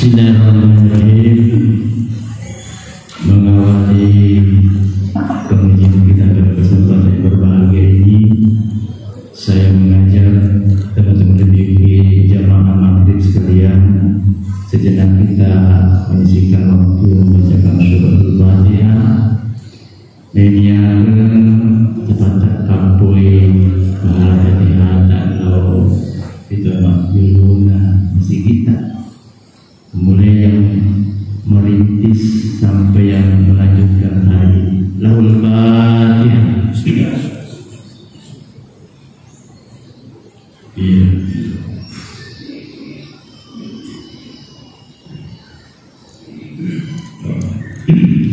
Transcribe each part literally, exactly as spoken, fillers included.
Bismillahirrahmanirrahim. Mengawali pengajian kita pada kesempatan yang berbahagia ini, saya mengajak teman-teman D P P jamaah maghrib sekalian, sejenak kita menyisihkan waktu membacakan suratul Fatihah. Neniaga tepatakappoi pahala Fatihah lao ri tau magguruna masigitta. Mulai yang merintis sampai yang melanjutkan tadi. Lahul Fatihah. Iya.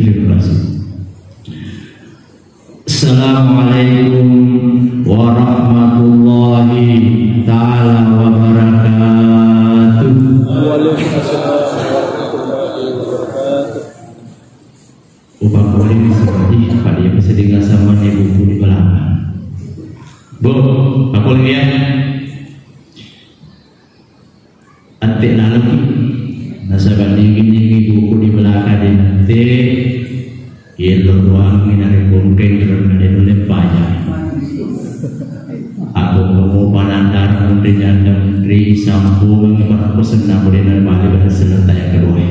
Terima kasih. Assalamualaikum warahmatullahi taala wabarakatuh. Waalaikumsalam warahmatullahi wabarakatuh. Upakkuling seperti apa dia bisa dengan sama buku di belakang. Bu, aku lihat. Ante naloki. Nasaba nigi-nigi buku di belakang di nante, yello doangi narekko engkai karena de nulle paja. Aku mau panandar menteri janda menteri sampung para pesenna boleh nang balik pada selesai yang kedua.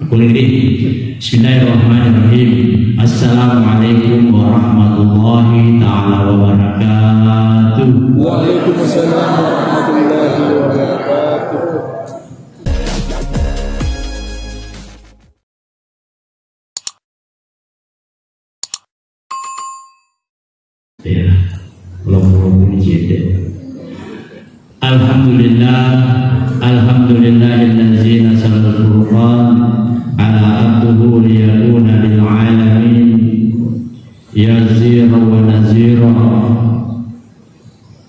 Aku lagi. Bismillahirrahmanirrahim. Assalamualaikum warahmatullahi taala wabarakatuh. Waalaikumsalam warahmatullahi wabarakatuh. Ya, lompo-lompo ni cedde. Alhamdulillah, alhamdulillahillazi nazzalal furqan ala abdihi liyakuna lil alamin nazira wa nadhira.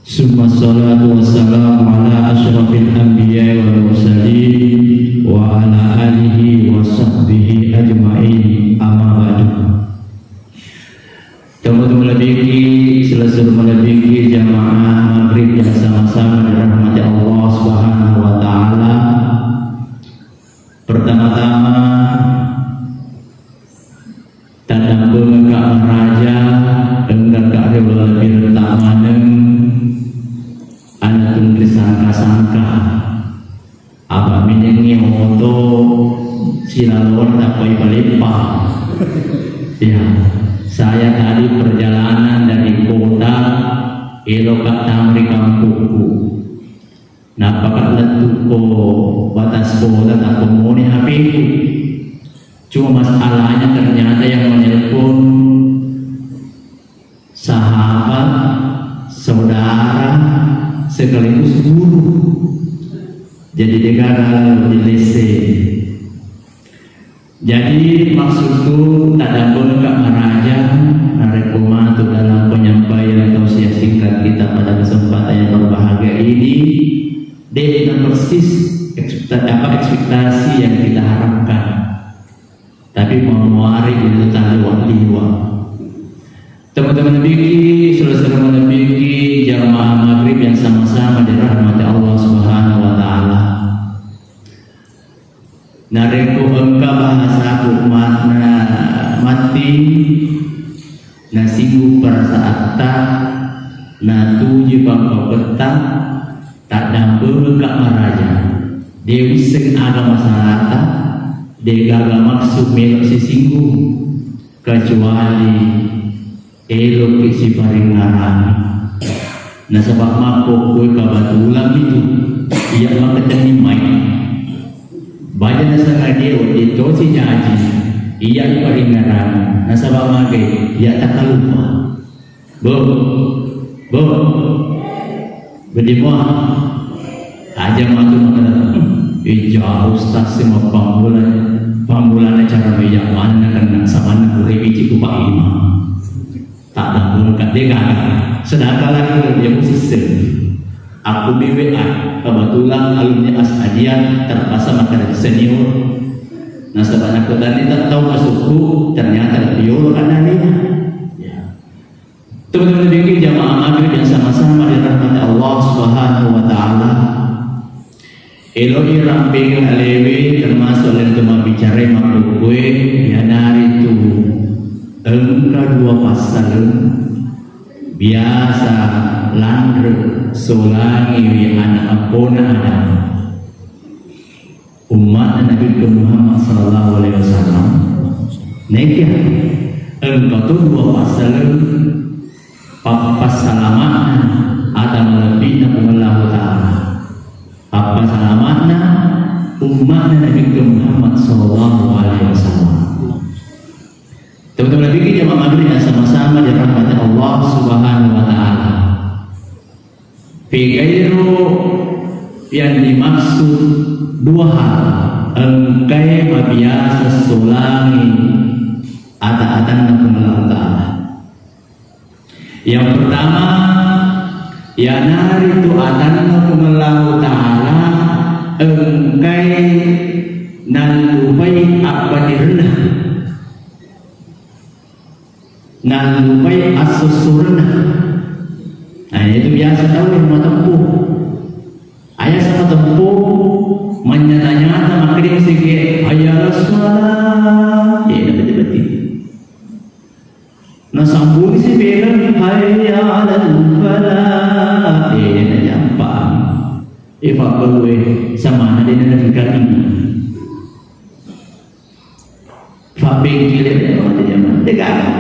Summa salatu wassalamu ala asyrafil anbiya'i wal mursalin wa ala alihi wa sahbihi ajma'in, amma ba'du. Teman-teman malebbiku, selesai malebbiku jamaah maghrib yang sama-sama dirahmati Allah Subhanahu wa taala. Pertama-tama, taddampengekka maraja, enggaka riolo lebbi retta maneng, ana tunri sangka-sangka. Apa minengngi oto silalona tappai paleppa. Ya, saya tadi perjalanan dari kota, eloka tama ri kampokku. Nappaka lettu ko batas kota, tappa moni H P-ku. Cuma masalahnya ternyata yang menelpon sahabat, saudara, sekaligus guru. Jadi degaga dilese. Jadi maksudku, taddampengekka maraja narekko matu dalam penyampaian tausiah singkat kita pada kesempatan yang berbahagia ini, de na persis ekspekta-, apa, ekspektasi yang kita harapkan. Tapi mau muari itu tadi liwa. Teman-teman malebbiku, saudara-saudara malebbiku, jamaah maghrib yang sama-sama dirahmati Allah Subhanahu wa taala. Narekko engka bahasaku ma-, na-, matti, nasinggung perasaatta, natuju pappapetta, taddampengekka maraja. De wisseng aga masalahta, degaga maksud melo sisinggung, kecuali eloki siparingngarang. Nasaba makkokkoe kabatulang itu, iya makketenni mai. Baja nasengadia wedding tosi jaji, iya paringngarang. Nasaba magai, iya takalupa. Bu, bu, bedi mua. Aja matu makkeda, "Ija ustaz si mappammula, pammulana cara meja manna kenna samanna pura biji ku Pak Imam." Taddampengekka degaga. Sedangkan lagi dia musisi. Aku di W A, kebetulan alumni Asadiah terpaksa makan senior. Nasaba nakutani tak tahu masukku, ternyata lebih yolo karena dia. Ya. Teman-teman malebbiku, jamaah maghrib yang sama-sama dirahmati Allah Subhanahu wa taala. Eloki rampeng alewe, termasuk Biasa lanre solangiwi ana eppona Adam. Ummatna Nabitta Muhammad sallallahu alaihi wasallam, naekia engka to dua passaleng pappassalama'na ata malebbi'na Puang Allahu Ta'ala. Pappassalama'na ummatna Nabitta Muhammad sallallahu alaihi wasallam. Teman-teman Nabi, jamaah maghrib yang sama-sama dirahmati Allah Subhanahu wa Ta'ala. Pegairo yang dimaksud dua hal, engkai mabiasa solangi ata-atanna Puang Allah Ta'ala. Yang pertama, iyanaritu atanna Puang Allah Ta'ala engkai nallupai appatirenna. Nallupai assessurenna. Nah, itu biasa tau yang matempuh. Ayah sama tempuh, menyata-nyata makkeda sike, "Hayya alas shalah." Eh, dapat-dapat. Nah, sambung si pegang, "Hayya alal falah." Eh, na jampa. Eh, Pak Belue, sama ada yang nanti kami. Fabbengkele, de' gaga.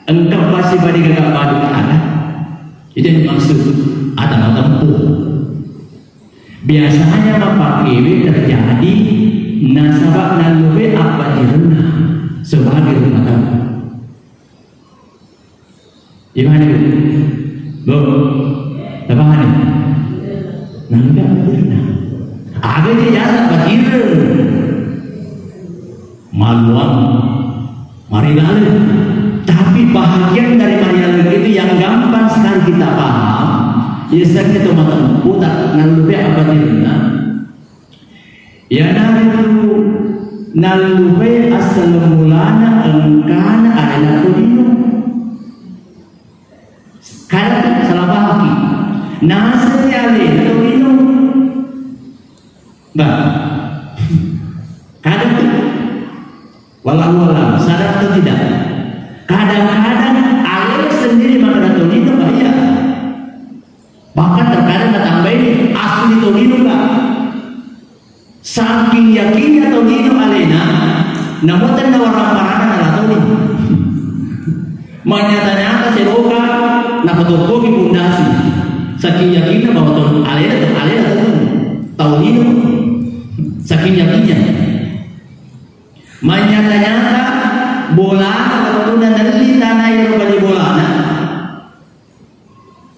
Engka pasti pada gaga padu ada. Itu yang dimaksud. Ada mau tempuh. Biasanya mappakewe terjadi nasaba nalluwe appatirenna sebagai rumah tangga. Gimana, Bu? Bu? Tapahani? Nangga bener. Aga je jasa patireng. Maluang. Marilaleng. Tapi bahagian dari marilaleng itu yang gampang sekali kita paham. Biasanya itu mata kutak nalluwe appatirenna. Iyanaritu nallupai asal mulana engkana alena tolino. Kadang salah paham. Naseng alena tolino. Bah. Kadang tuh. Wallahu alam, sadar atau tidak? Kadang-kadang alena sendiri makkeda tolino, bahaya. Bahkan terkadang natambai asli tolino, Kak. Saking yakinnya tolino alena, namo tenna warang-warangna nala tolino. Manyata-nyata seroka napatoppoki pondasi. Saking yakinna bahwa tol-, alena, alena tolino. Tolino. Saking yakinnya. Manyata-nyata bolana, kalau tunda nelli tanah ero bali bolana.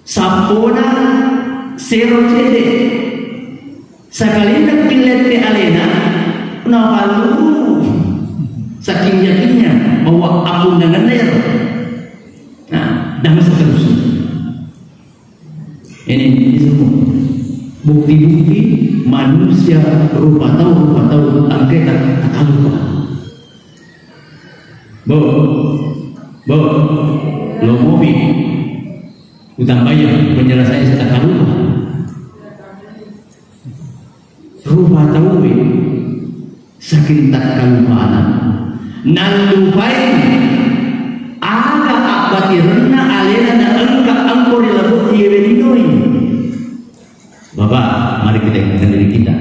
Sappona sero cede. Sakalinna pillette alena, napalu. Saking yakinnya bahwa apundanganna ero. Nah, dan seterusnya. Ini, ini semua bukti-bukti manusia rupa tau, rupa tau, angketa, takalupa. Bo, bo, lo mopi. Utambai penjelasannya, takalupa. Rupa tauwe saking takkalupana. Nallupai aga abbatirenna alena na engka engko ri lebo'e ri linoi. Bapak, mari kita ingatkan diri kita.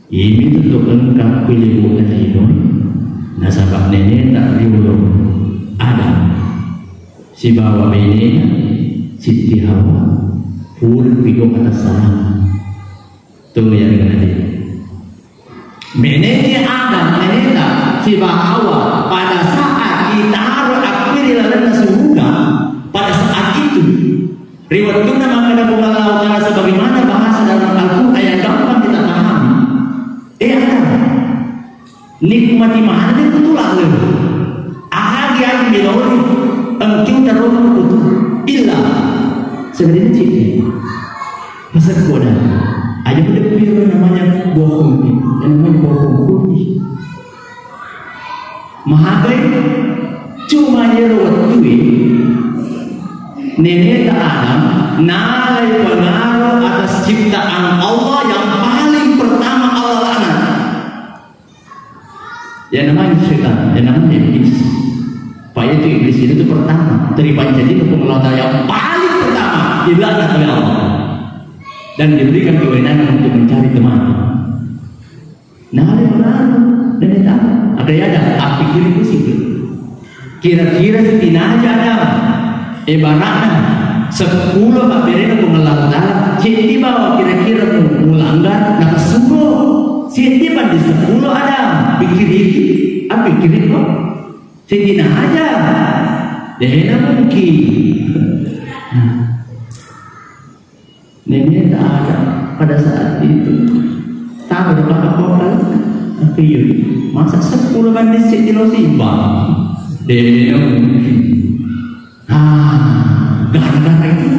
Iyamitu to engka ri lebo'na lino, nasaba neneta riolo Adam sibawa benena Sitti Hawa pura pido atas sana. Tuh yang tadi. Menenna Adam, menenna sibawa Hawa pada saat ditaro akki ri lalenna suruga, pada saat itu Ri wettunna makkeda Puang Allahu Ta'ala, sebagaimana bahasa dalam Al-Quran yang gampang kita pahami. Eh, Adam, nikmati maneng tu laleng. Agi-agi milori, engkiu terlalu kutu. Illa. Sebenarnya cik. Masa kuda. Aja udah punya namanya buah kunci. Yang namanya buah kunci. Mahagai, cuma yero wettue, neneta Adam nalai pengaruh atas ciptaan Allah yang paling pertama Allah laknat. Yang namanya setan, yang namanya iblis. Pak, itu iblis itu tuh pertama, dari panjang itu pengelola yang paling pertama, dilaknat oleh Allah. Dan diberikan kewenangan untuk mencari teman. Nah, ada orang, dan dia tahu, ada ya ada, api kiri itu sih. Kira-kira setinaja ada, ibaratnya, sepuluh Pak Berena pengelola utara, jadi bawa kira-kira melanggar, nah, sepuluh. Siti di sepuluh ada, pikir itu, ah, pikir itu. Siddi aja. Dena mungkin. Nah. Nenek tak ada pada saat itu. Tahu dapat apa kan? Tapi yuk, masa sepuluh bandit Siddi lo simba? Dena mungkin. Ah, gara-gara itu.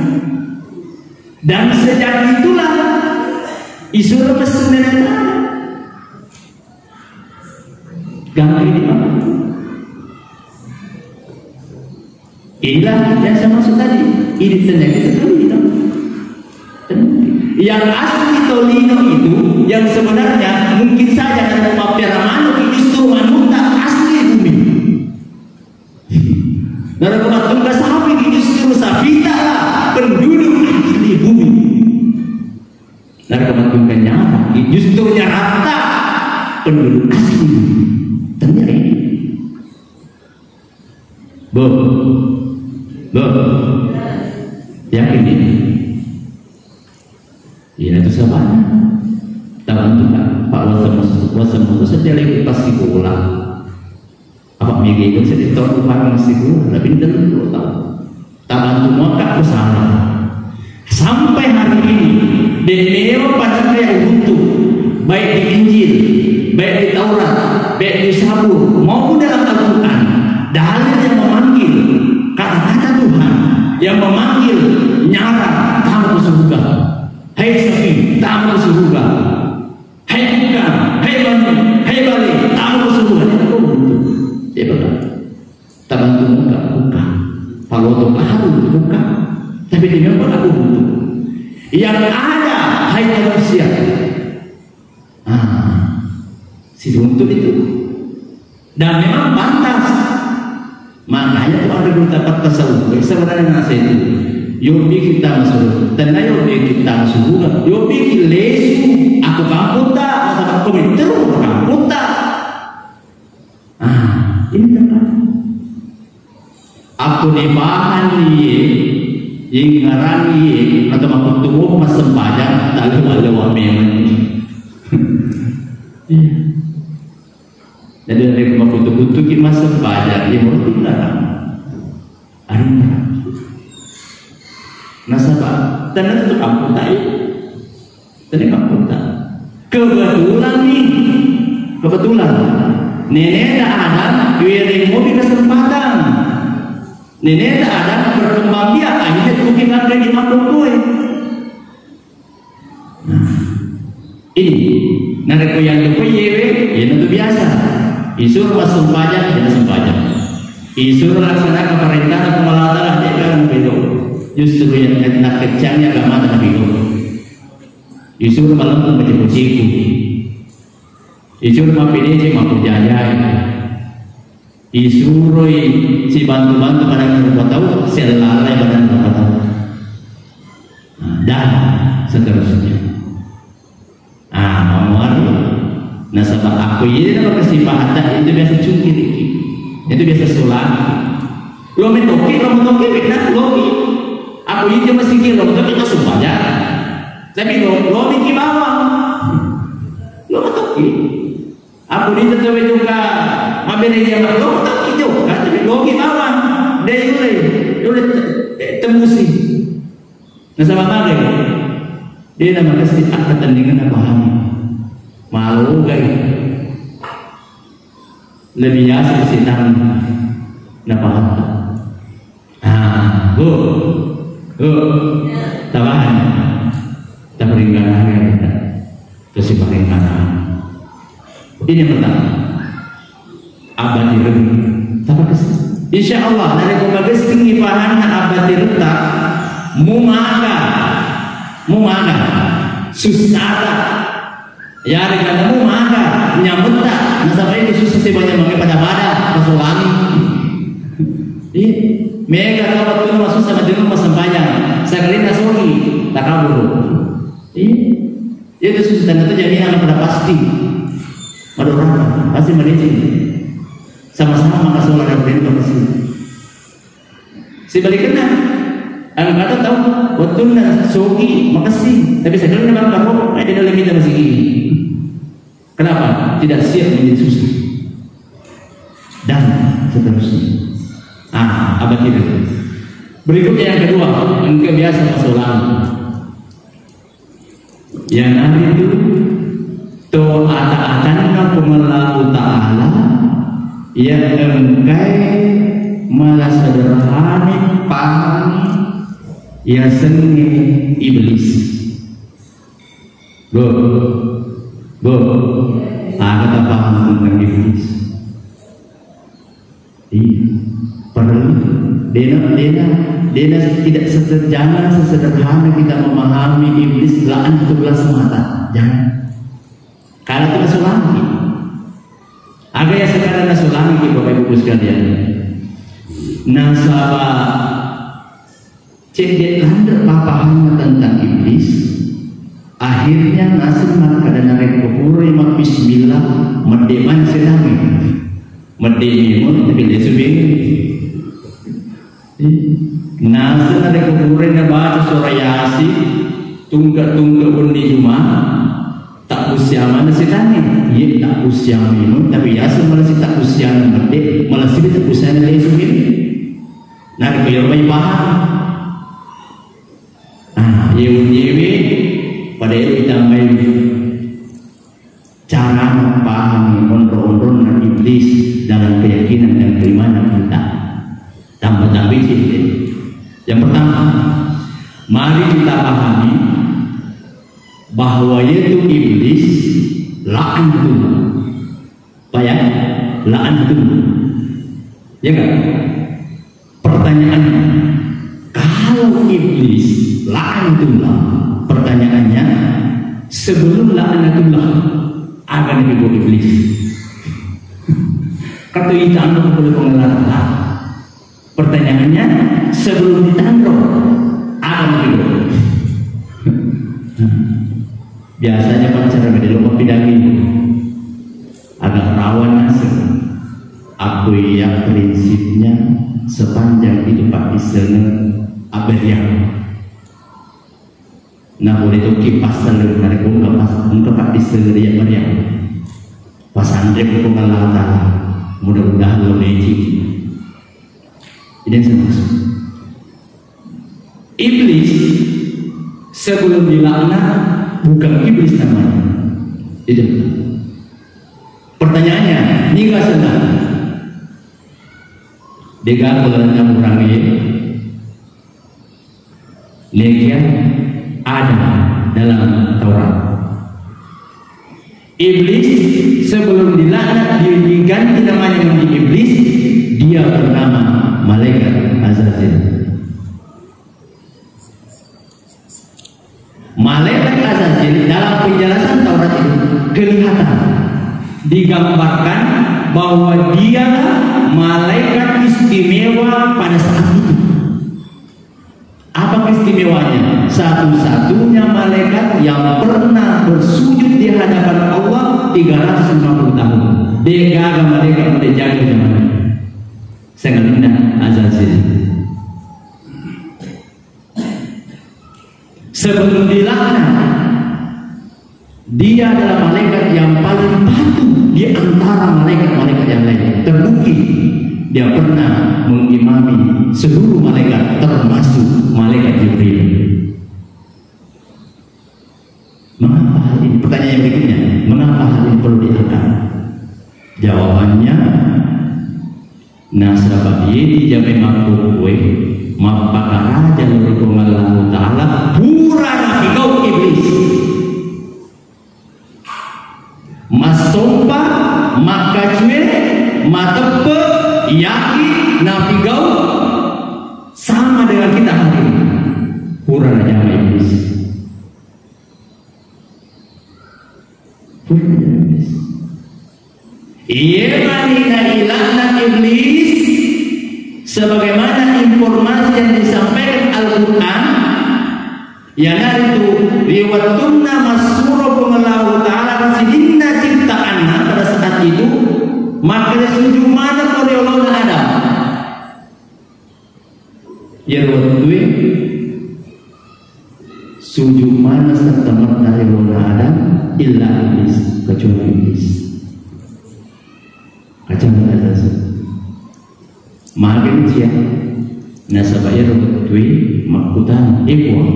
Dan sejak itulah isu lemes nenek. Gampang ini, Pak. Inilah yang saya maksud tadi. Ini ternyata itu Tolino. Yang asli Tolino itu, yang sebenarnya mungkin saja karena mappera manuk justru manukta asli bumi. Narekko mattungka sapi justru sapita lah penduduk asli bumi. Narekko mattungka nyarang, justru nyaratta penduduk asli. Tenniya ini. Bo. Bo. Yakin ini? Iya, itu sahabat. Tabantu, Pak. Pak, wasem-, wasem-, wasem-, itu setiap lagi pas sekolah. Apa mega itu saya tahu bukan masih dulu, tapi ini dalam dua tahun. Tabantu muaka aku salah. Sampai hari ini, demewa pada yang runtuh, baik di Injil, baik di Taurat, baik di Zabur, maupun dalam Al-Quran, dalil yang memanggil kata-kata Tuhan, yang memanggil nyara tamu ke surga. Hai sapi, tamu ke surga. Hai bukan, hai bantu, hai balik, tamu ke surga. Itu aku runtuh. Dia bilang, tabantu muka, bukan. Kalau tu baru bukan. Tapi dia memang aku runtuh. Yang ada, hai manusia. Ah, si runtuh itu. Dan memang pantas. Makanya tu ada guru dapat tasawuf. Sebenarnya nasa itu. Yo bikin kita masuk. Tenang yo bikin kita masuk. Yo bikin lesu. Aku kampung tak. Masa aku terus kampung tak. Ah, ini tempat. Aku dibahan iye, ingaran iye, atau makuttumu massempajang, tak lewat-lewat memang. Iya. Jadi, dari makuttu-kuttu ki massempajang, iye, menurut larang. Arinna. Nasaba, tenang tu kampung tak, iya. Tadi kampung tak. Kebetulan nih, kebetulan. Neneknya Adam, wiring mobil kesempatan. Neneknya Adam berkembang biak, akhirnya tuki kan di kampung kue. Nah, ini, narekko yang lupa yewe, ya tentu biasa. Isuro massempajang, ya sempajang. Isuro laksanakan perintah Puang Allah Ta'ala, dia kan bedo. Justru yang nak kencangnya agama dan bedo. Isuro malempu maciku-ciku. Isuro mappedece mappujajai. Isuroi sibantu-bantu badanna rupa tau, siallalai badanna rupa tau. Nah, dan seterusnya. Ah, mamuaru. Nasaba akko iye na makasipahatta itu biasa cungkiriki. Itu biasa solaki. Lo metoki, lo metoki, beda loki. Akko iye masiki, lo metoki, masuk aja. Tapi lo, lo miki bawang. Lo metoki. Aku di tetawe juga mabere dia mak lo tak hijau kan tapi logi bawang deh yule yule te- tembusi. Nasaba mage dia nama kasi akatandingan apa ham malu gai lebih biasa setan napa hatta. Ah, Bu. Bu. Tabahan. Taparinggangan ya kita. Kasi paringgangan. Ini yang pertama. Abadi rem. Tapa kasi. Insya Allah, dari kau bagus tinggi pahanna abadi rem tak, mu maga, mu maga, susah tak. Iyarega namo maga nyametta, nasaba itu susah sih banyak banget pada-pada pasolangi. Iya. Mega ka wettunna masussa maddenu massempajang. Sagalenna sogi, takaburu. Iya. Iya, itu susah, tanda itu jaminan pada pasti. Madoraka, pasti madeceng. Sama-sama maka sola dan perintah pasti. Sebaliknya, anu kata tahu, wettunna sogi, makessing. Tapi sagalenna maka roh, eh, di dalam kita masih gini. Kenapa? Tidak siap menjadi susi. Dan seterusnya. Ah, apa tidak? Berikutnya yang kedua, engka biasa masolang. Iyanaritu to ata-atanna Puang Allahu Ta'ala, iya engkae mala sederhana pahami yasengnge iblis. Go. Go. Aga tapaham tentang iblis? Iya. Padahal dena, dena, dena tidak seder-, jangan sesederhana kita memahami iblis la'natullah semata. Jangan. Karena itu nasolangi. Aga ya sekarang nasolangi, Bapak Ibu sekalian. Nasaba cedde' lanre' papahanna tentang iblis, akhirnya naseng makkeda narekko puroi mabbismillah, medde' maneng setangnge. Medde' memang, tapi lesu bene. Naseng narekko puroi nabaca surah Yasin, tungke-tungke wenni Juma, takkusiamana setangnge. Iye, takkusiang memang, tapi yaseng malasi takkusiang medde', malasi takkusiang lesu bene. Narekko iyaro mai paham. Ah, iye wenniewe pada ero itambai cara mapahami onro-onronna iblis dalam keyakinan dan keimanan kita. Tambah-tambah cinta. Yang pertama, mari kita pahami bahwa yaitu iblis la'natullah. Apa ya? La'natullah. Ya enggak? Pertanyaannya, kalau iblis la'natullah, pertanyaannya, sebelum la'natullah, aga napigo iblis? Kata ita anu kepada pengelola. Pertanyaannya, sebelum ditanro, aga napigo? Biasanya pacara gede lo kopi daging. Agak rawan naseng. Aku iya prinsipnya sepanjang itu Pak Iseng aberiang. Nah, boleh tuh kipas selalu, narekko engka pas, engka Pak Iseng dia meriang. Pas andre pokok Allah Ta'ala, mudah-mudahan lo mecik. Ini yang saya maksud. Iblis sebelum dilaknat bukan iblis namanya. Itu. Pertanyaannya, niga senang? Dega kelarnya orang ini. Nekia ada dalam Taurat. Iblis sebelum dilaknat, dia diganti namanya menjadi iblis, dia bernama malaikat Azazil. Malaikat Azazil dalam penjelasan Taurat itu kelihatan, digambarkan bahwa dialah malaikat istimewa pada saat itu. Apa keistimewanya? Satu-satunya malaikat yang pernah bersujud di hadapan Allah tiga ratus lima puluh tahun. Degaga malaikat udah jaga zaman. Saya nggak Azazil. Sebelum dilaknat, dia adalah malaikat yang paling patuh di antara malaikat-malaikat yang lain. Terbukti dia pernah mengimami seluruh malaikat, termasuk malaikat Jibril. Mengapa hal ini? Pertanyaan yang berikutnya, mengapa hal ini perlu diangkat? Jawabannya, nasaba idi jamai makkukue mappakaraja ri Puang Allahu Ta'ala pura napigau iblis. Massompa, makkacue, mateppe, yakin, napigau sama dengan kita hari ini. Pura najama iblis. Pura najama iblis. Iye mani nailakna iblis, Sebagaimana informasi yang disampaikan Al-Quran, iyanaritu ri wettunna massuro Puang Allahu Ta'ala ri sininna ciptaanna pada saat itu, maka sujud maneng ko riolona Adam. Iyaro wettue sujud maneng serta merta riolona Adam, illa Iblis, kecuali Iblis. Kacang atas. Magani cia. Nasaba iyaro wettue makkutana, "E Puang,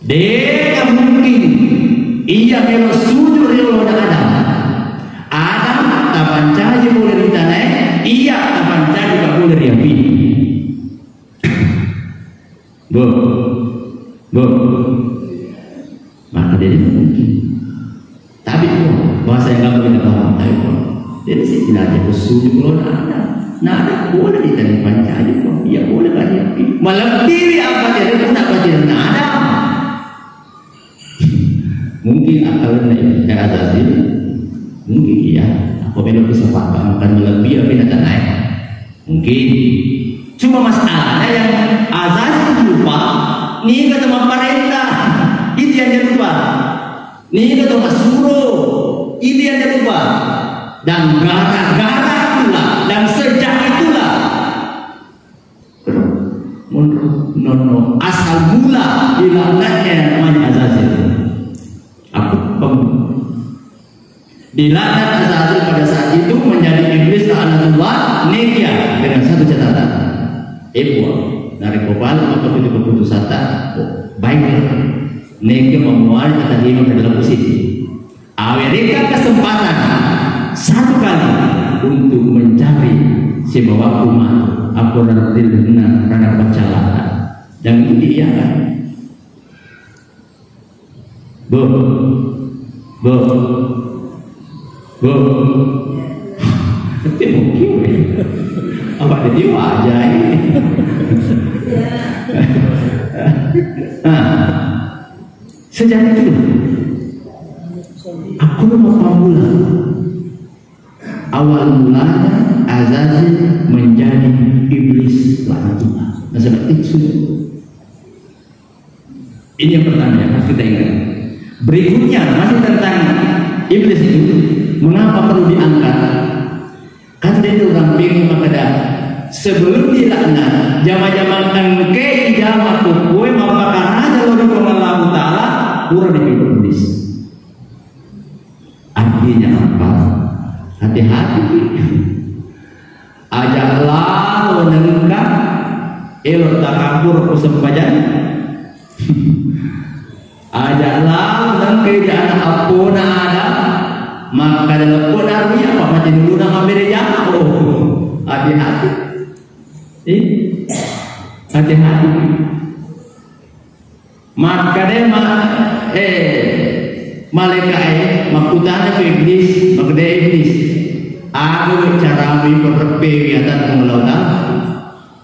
de' mungkin iya melo sujud riolona Adam. Adam tapancaji pole ri tanae, iya tapancaji pole ri api." Bu, bu. Maka de' mungkin. Tapi ko bahasa yang gampang kita paham, tapi ko jadi sih tidak aja sujud kalau ada, nah ada boleh kita dipancaji ko, iya boleh kan ya. Malah pilih apa jadi pun apa tidak ada. Mungkin akal ini ya ada sih. Mungkin iya. Apa belum bisa paham kan lebih apa tidak naik. Mungkin. Cuma masalahnya yang Azazil lupa, niga to mapparenta, itu yang dia lupa. Niga to massuro, itu yang dia lupa. Dan gara-gara itulah, dan sejak itulah, mundur, nonno, asal mula dilaknatnya yang namanya Azazil. Apa? Dilaknat Azazil pada saat itu menjadi iblis laknatullah, nekia dengan satu catatan. Eh, Puang, narekko balik maka itu keputusan tak, oh, baiklah. Nekia memuai kata lima ke dalam sini. Awerikan kesempatan satu kali untuk mencari sibawa umat aku rana rana pacalata. Dan ini dia kan. Bu. Bu. Bu. Tapi mungkin apa jadi wajah ini? Nah, sejak itu aku mau pamula. Awal mulanya Azazil menjadi iblis laknatullah. Nah, sebab itu ini yang pertama yang harus kita ingat. Berikutnya masih tentang iblis itu, mengapa perlu diangkat? Kan dia orang pengen makada sebelum dilaknat, jama-jama engke ijama kukue mapakaraja lori Puang Allahu Ta'ala, pura dipikir iblis. Artinya apa? Hati-hati. Aja lalo nengka elo takabur ku sempajang. Aja lalo nengka ija anak appona ada maka dalam pona ruya apa mati dulu nama bere jauh. Hati-hati. Eh? Hati-hati. Makkeda ma-, eh, malaika'e makkutana ku Iblis, makkeda, "Iblis, aga we caramu iperreppewi atanna Puang Allahu Ta'ala?"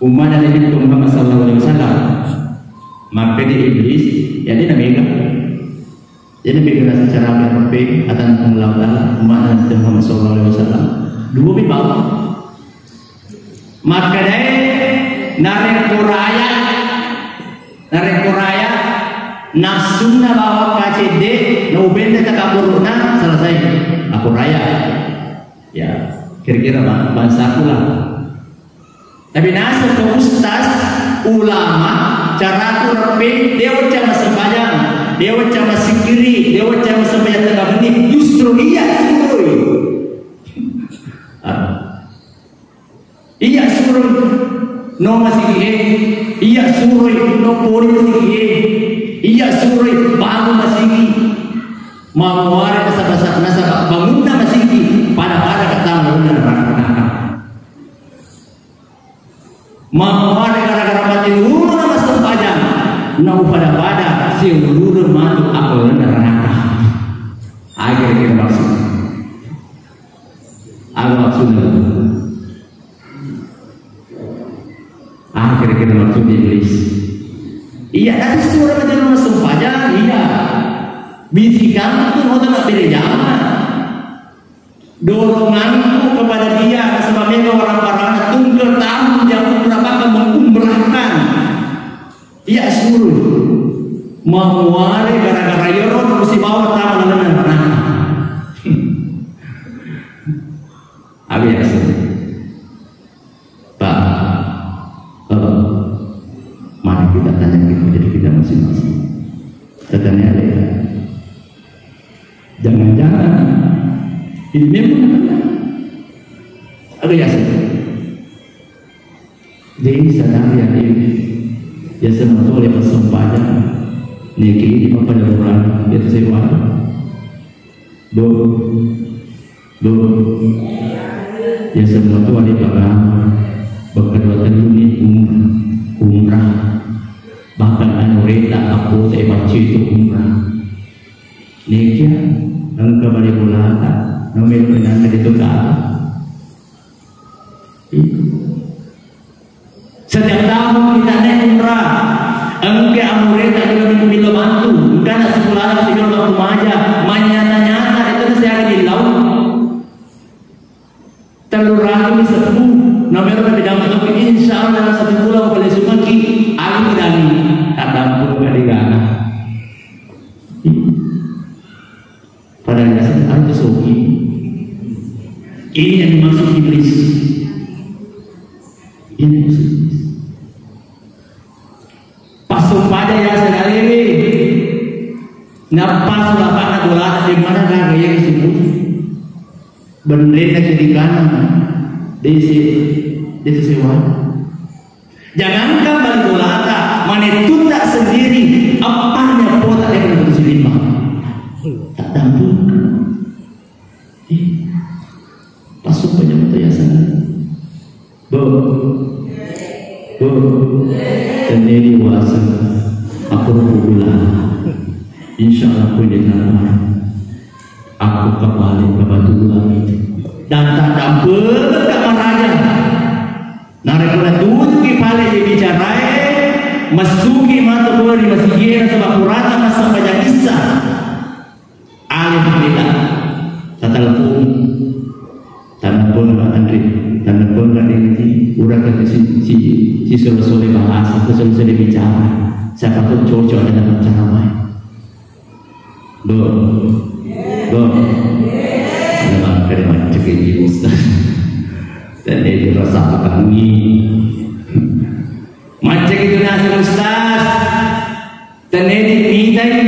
Ummana Nabi Muhammad sallallahu alaihi wasallam. Makkeda Iblis, "Jadi na mega. Jadi na mega rasa caramu iperreppewi atanna Puang Allahu Ta'ala?" Ummana Nabi Muhammad sallallahu alaihi wasallam. Dua mi bawang. Makkedae narekko raya, narekko raya nafsunna bawang kacedde, naubenne takabburukna, selesai. Aku raya. Ya, kira-kira bang-, bangsaku lah. Tapi naseng ke ustaz, ulama, caraku reppe, dewa cama sembahyang, dewa cama sikiri, dewa cama sembahyang tengah menit, justru iya suroi. Ah. Iya suroi no masigi e, iya suroi no pori masigi e, iya suroi bangun masigi. Mamuare nasaba, nasaba bangunna masigi pada-pada kata bangunna neraka. Mamuare gara-gara mati uluna massempajang, nau pada-pada siuluna matu apalenna neraka. Akhir kita maksud. Aga maksudna? Ah, kira-kira maksudna Iblis. Iya, tapi surah aja masuk pajak, iya. Bisikanku mau tak beda jama. Doronganku kepada dia, nasaba mega orang parana tunggal tahun dia Maka mengumrahkan. Iya suruh. Mamuare gara-gara yoro, terus sibawa tama lalenna neraka. Abi ya suruh. Pak, Bapak, mari kita tanya diri kita masing-masing. Kita tanya deh. Jangan-jangan ini memang ada ya sih. Jadi sadar ya ini. Ya semua tuh ada kesempatan. Niki ini apa ada orang itu saya. Bo, bo. Ya semua tuh ada barang. Bekedua tellu ni umrah. Umrah. Bahkan anu reta aku saya baca itu umrah. Nekia engka bali bolata, nomel penanda itu kata. Itu. Setiap tahun kita naik umrah, engka amureta juga minggu milo bantu, engka anak sekolah, sekolah waktu maja, manyata-nyata, itu saya di laut. Tellu ratu ni sebbu, nomor lebih dalam tapi insya Allah dalam satu bulan boleh semua ki, alim dani, tak dampur kali gana. Padahal biasanya itu sogi. Ini yang dimaksud iblis. Ini maksud iblis. Passumpajang yaseng alewe. Nappa sulapana bolana di mana gaga yang disebut. Bendera kiri kanan. Desi, desi sewa. Jangankan bali bolata, manettutta sendiri, appannya pota dia berbentuk silimba. Tak dampur. Ih, pasuk aja mata yasan. Bo, bo, tenedi wasa. Aku rubuh gula. Insya Allah aku di tanah. Aku kembali ke batu gula itu. Dan tak dampur tak maraja. Narekko natujuki pale je bicarae, massuki matu pole ri masigi'e nasaba purana massempajang issa. Ale mabela, tatalpung, tannepponna anre, tannepponna denji, uraka si, si, si sole-sole bahasa, sole-sole bicara. Siapa tahu cocok dengan ceramah. Do. Do. Ada makkeda maccaki Ustaz. Tenedi rasa kami. Maccaki tu nasi Ustaz. Tenedi mitai.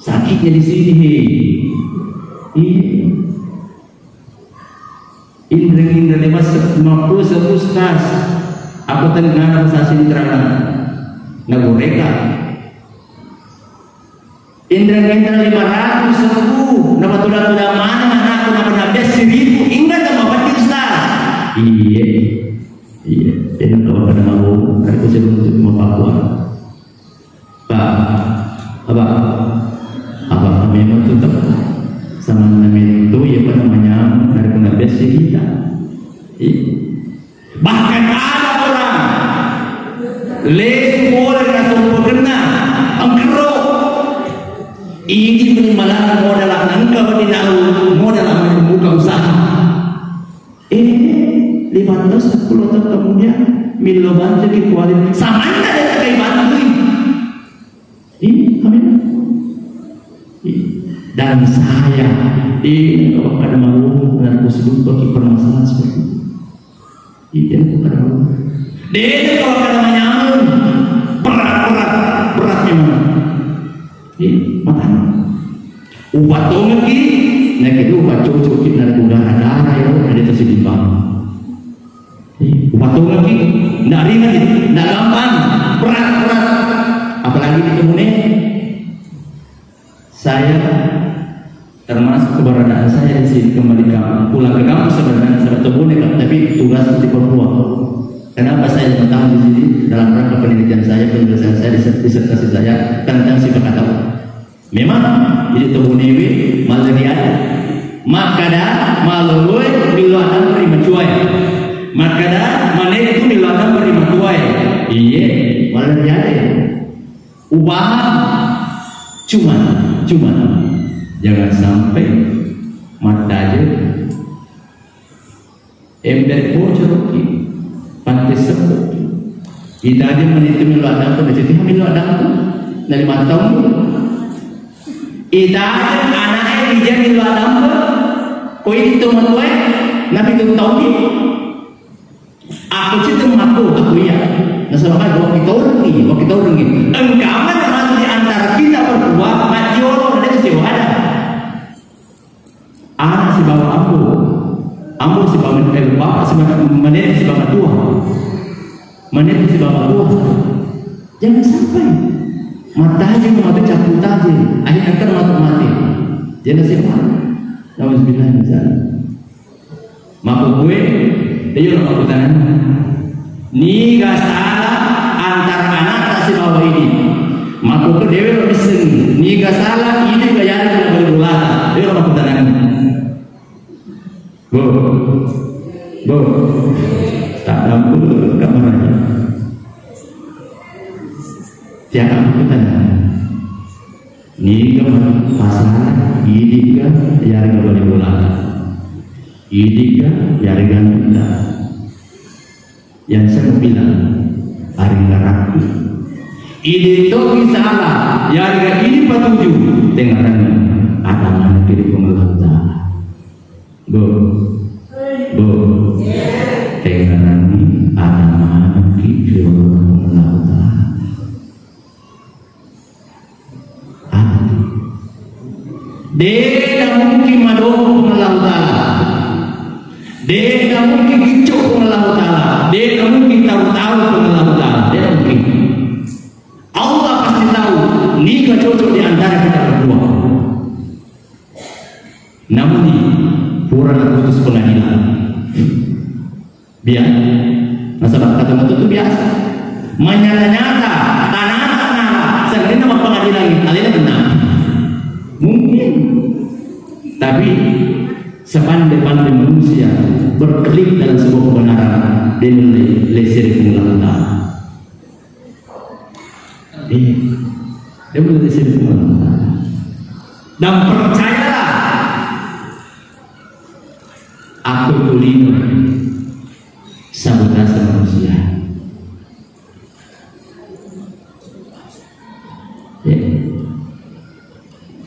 Sakitnya di sini, he. Iya. Inreng-inreng masa mappuasa Ustaz. Aku tengah masa sintrana. Nagoreka. Inreng-inreng lima ratus ribu. Nama tuda-tuda mana anakku nama nabes seribu. Ingat sama Pak Ustaz. Iya. Iya. Ini kalau pada mau, aku sebelum itu mau Papua. Pak, apa? Apa? Memang tetap sama namanya itu ya apa namanya dari pengabias kita. Iya. Bahkan ada orang les boleh langsung berkena angkero. Ini pun malah modal angka berdina modal membuka usaha. Eh, lima belas sepuluh tahun kemudian, millo bantu di kuali. Samanya ada tak kayak bantu. Ini, amin. Ini. Dan saya, ini kalau ada malu, dan aku sebut bagi permasalahan seperti ini. Ini aku kada malu. Dia kalau kada menyamun, berat, berat, berat memang. Ini, makanya. Upatongengki, nakitu upacocokki narekko gara-gara ero, ada tersidimbang. Upatongengki, ndak ringan itu, ndak gampang, berat, berat. Apalagi ditemune. Saya termasuk keberadaan saya di sini kembali ke, pulang ke kampus sebenarnya saya bertemu dengan tapi tugas di Papua. Kenapa saya bertamu di sini dalam rangka penelitian saya, penyelesaian saya, disert-, disertasi saya tentang sifat kata. Memang idi to bonewe malleriade. Makkada maloloe millo atampa ri macuae. Makkada manettu millo atampa ri matuae. Iye, malleriade. Upaha. Cuman, cuman jangan sampai mattajeng ember bocorokki. Mate sebbu. Itajeng menittu millo addampeng, na citi millo addampeng. Na lima taung. Itajeng anaknya ija millo addampeng. Ko itu matoe, na pitu taung. Aku citi matu, aku iya. Nasaba kan waktu tauringi, waktu tauringi. Engka mana matu di antara kita berdua, majolo, ada siwa ada. Anak sibawa ambo, ambo sibawa, eh, bapak sibawa, manene sibawa matua, manene sibawa matua. Jangan sampai mataji matu capu taji, akhirnya kan matu mati. Jangan sampai. Nauzubillah min zalik. Makkukue, iyo lo makkutananna. Niga sala antara anakta sibawa idi? Makkukue dewe lo missengi. Niga sala idi ga yari na bali bolata? Iyo lo makkutananna. Bo. Bo. Tak dampur kamar aja. Tiada makkutananna. Niga pasala idi'ga yarega bali bola? Idi'ga yarega anunna? Yang saya bilang, hari ngarapi. Idi to misalnya, yarega idi patuju, tengarangi ada mana kiri Puang Allah Ta'ala. Bu, bu, tengarangi ada mana kiri Puang Allah Ta'ala. Apa? De' namungkin madoko Puang Allahu Ta'ala. De' namungkin gicco Puang Allahu Ta'ala. De' namungkin taru-taru Puang Allahu Ta'ala. De' namungkin. Allah pasti tahu niga cocok di antara kita berdua. Namun, pura naputus pengadilan. Biasa. Nasaba kata matu itu biasa. Menyata-nyata, tanah-tanah, sebenarnya mapengadilan, alena benar. Mungkin. Tapi, sepandai-pandai manusia berkelit dalam sebuah kebenaran, dia nilai lesir Allah Ta'ala. Iya. Dia boleh di sini semua. Dan percayalah, aku kulino sabotase manusia. Ya.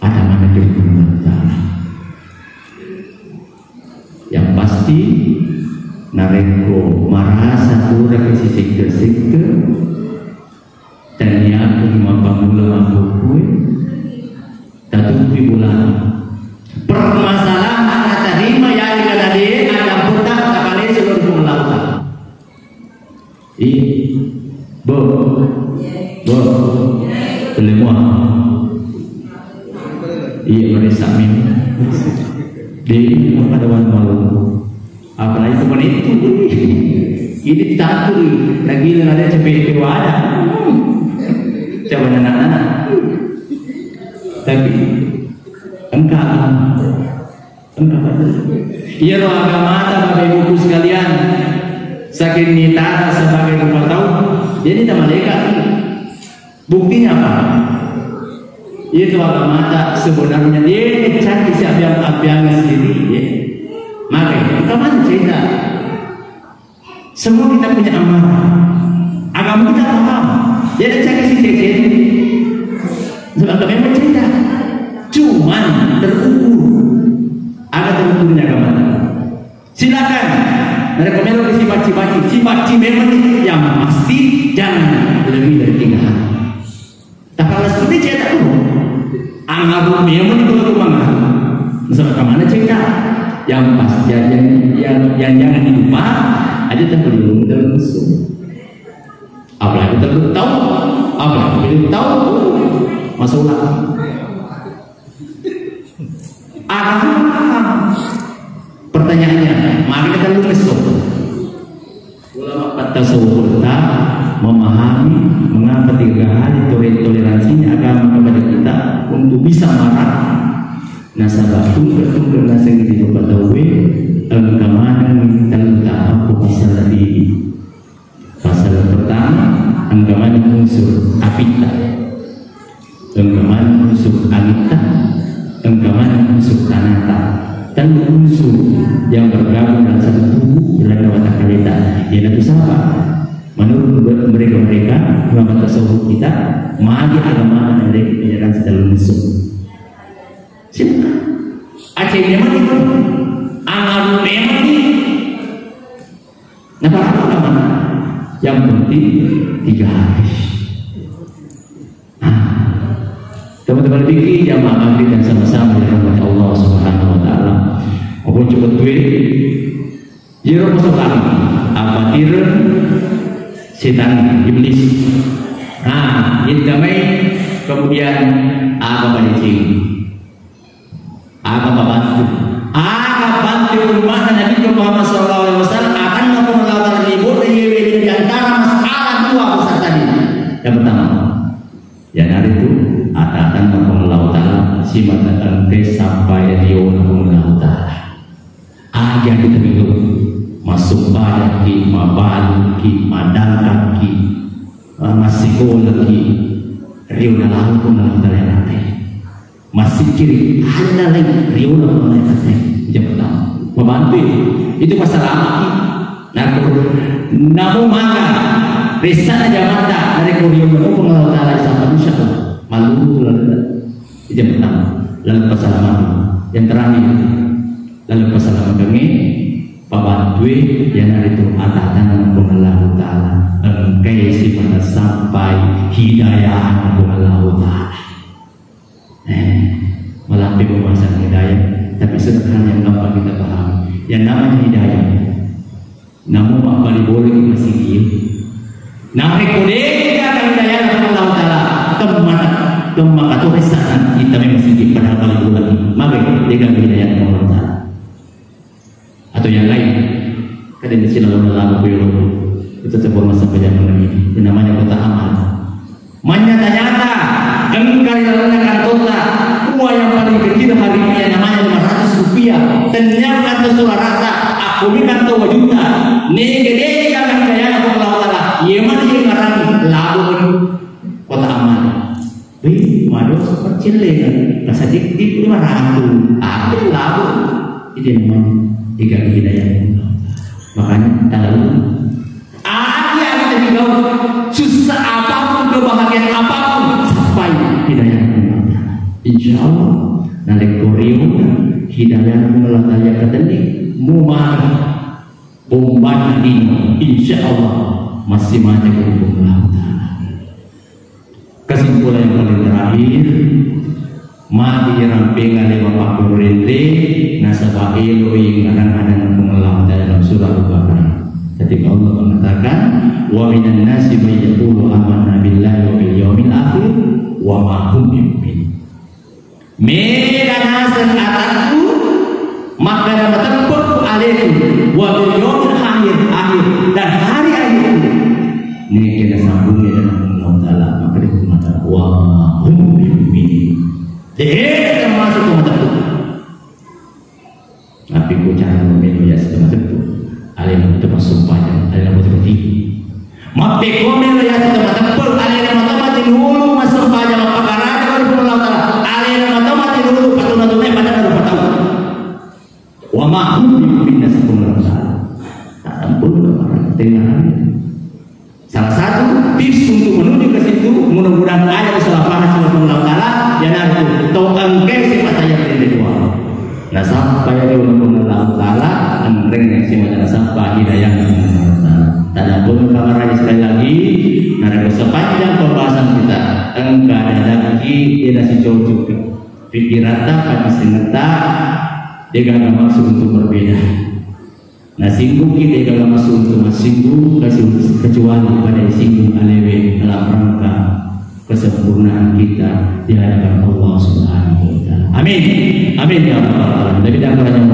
Ada mana kita berkomentar? Yang pasti, narekko marasa kurang isi sekte-sekte, taniaku mappamula makkukue, tatuppi bolana. Permasalahan natarima yari kanade, ada putak, takale seluruh pengelapan. Iya. Bo. Bo. Telemua. Iya, merisa min. Di apa dewan malu? Apalagi teman itu. Ini takut. Lagi ada cepet wadah. Coba anak-anak. Tapi engka. Iyaro agamata, Bapak Ibuku sekalian, saking nitara sebagai rupa tau, jadi ta malaikat. Buktinya apa? Itu agamata sebenarnya dia cari siapa yang apiangan sendiri, ya. Makanya, kapan cerita? Semua kita punya amal. Agama kita paham. Jadi cari si cecen. Sebab memang cerita. Cuman terukur. Ada terukurnya agama. Silakan. Mereka memang si baci-baci, si baci memang yang pasti jangan lebih dari tiga hari. Tapalessuni cedda tu. Angaru memang itu tu mangaru. Nasaba kemana cedda? Yang pas, yang, yang, yang, yang jangan dilupa, aja tak perlu dalam mesum. Apalagi terlalu tahu, apalagi terlalu tahu. Masuk akal. Agama. Pertanyaannya, mari kita lu mesum. Ulama tasawuf ta memahami mengapa tiga hal tole-, toleransinya agama kepada kita untuk bisa marah. Nasaba tungke-tungke naseng di bapak tawe, engka maneng minta luta apa pasal ini. Pasal pertama, engka maneng unsur apitta. Engka maneng unsur angitta, engka maneng unsur tanata. Tellu unsur yang bergabung dalam satu tubuh, dalam watakkaleta. Iyanatu sapa? Agama dari ajaran sedang musuh. Silakan. Aceh memang itu. Angaru memang itu. Nah, para ulama, yang penting tiga hari. Nah, teman-teman fikih, jamaah maghrib yang sama-sama dirahmati Allah Subhanahu wa Ta'ala. Maupun cukup duit, jero masuk apa? Apa kira setan iblis? Nah, itu damai, kemudian apa pada cing? Aga mabantu. Aga bantu umma'na Nabi Muhammad sallallahu alaihi wasallam, atanna Puang Allah Ta'ala ri bola yewe di antara masalah dua besar tadi. Yang pertama, yanaritu ata-atanna Puang Allah Ta'ala simata engkai sampai riona Puang Allah Ta'ala. Aga kita minggu masuk badaki, mabaluki, madangkaki, eh, masikolaki, riona lau Puang Allah Ta'ala yang nanti. Massikkiri, hanya lain, riona malaikatnya. Jam pertama. Membantu itu. Itu pasal amal. Nah, namu maka, resana jamata, dari kurion, oh, Puang Allah Ta'ala, insya Allah, insya Allah. Malu, lalu, jam pertama. Lalu pasal amal. Yang terakhir, lalu pasal amal kami, pabantui, yanaritu ata-atanna Puang Allah Ta'ala. Engkai simata sampai hidayah Puang Allah Ta'ala. Eh, malampe pembahasan hidayah, tapi sederhana yang gampang kita pahami. Yang namanya hidayah, namu apa boleh kita sigi. Nah, rekko dega hidayah Allah Ta'ala, temma, temma katu resana kita memang sigi padahal paling bulan. Maka dega hidayah Allah Ta'ala. Atau yang lain. Kadang di sini lalu lalu kuyulo. Itu sebuah masa perjalanan ini. Yang namanya kota amal. Menyata-nyata, engka ri lalenna kantota, uang yang paling kecil hari ini yang namanya lima ratus rupiah. Tenniang kantong sularata, aku ini kantong wajuta. Nege dega kan kaya Allah Ta'ala. Iya mah dia ngarang lalu kota amal. Wih, madosa percillengan. Rasa dik-, dik-, lima ratus. Apa lalu? Itu namanya tiga hidayah. Makanya, tak lalu. Ada yang kita tahu, susah apapun, kebahagiaan apapun, sampai hidayah. Insya Allah, nalekko riona hidayah Allah Ta'ala ketemu, mau marah, bomba dino, insya Allah, masih mati Allah Ta'ala. Kesimpulan yang paling terakhir, magi rampenga lewa pakkurente, nasaba eloi ngadang-adang Puang Allah Ta'ala dalam surah Al-Baqarah. Ketika Allah mengatakan, "Wa minan nasi may yaqulu amanna billahi wa bil yaumil akhir, wa ma hum bimu'minin." Mega naseng atakku, makkada mateppekku aleku, wa bil yaumil akhir, akhir, dan hari akhir itu. Neke nasambungi dengan Allah Ta'ala, maka dia mengatakan, "Wa ma hum bimu'minin." De'e termasuk ke mateppekku. Tapi ku cara melo ya setengah teppel. Alena matu massumpajang, alena matu mati. Mappekko melo ya setengah teppel, alena matu mati dulu massumpajang, mappakaraja wali Puang Allah Ta'ala. Alena matu mati dulu, patuna-tunai pada baru patau. Wa ma hum bimu'minin, naseng Puang Allah Ta'ala. Tak ampun, tengah hari. Salah satu tips untuk menuju ke situ, mudah-mudahan ada kesalahpahaman sama Allah Ta'ala, yanaritu tau engkai sifat ayat yang kedua. Nasappa ya Allah Ta'ala, enreng sifat nasappa hidayah Allah Ta'ala. Tadabung kamar sekali lagi, narekko sepanjang pembahasan kita, engka ada lagi, tidak si cocok. Pikiran tak, pada seneta, dia gak maksud untuk berbeda. Nasinggung kita kalau masuk untuk masinggung, kecuali pada singgung alewe dalam rangka kesempurnaan kita di hadapan Allah Subhanahu wa Ta'ala. Amin. Amin ya rabbal alamin. Tapi tak pernah yang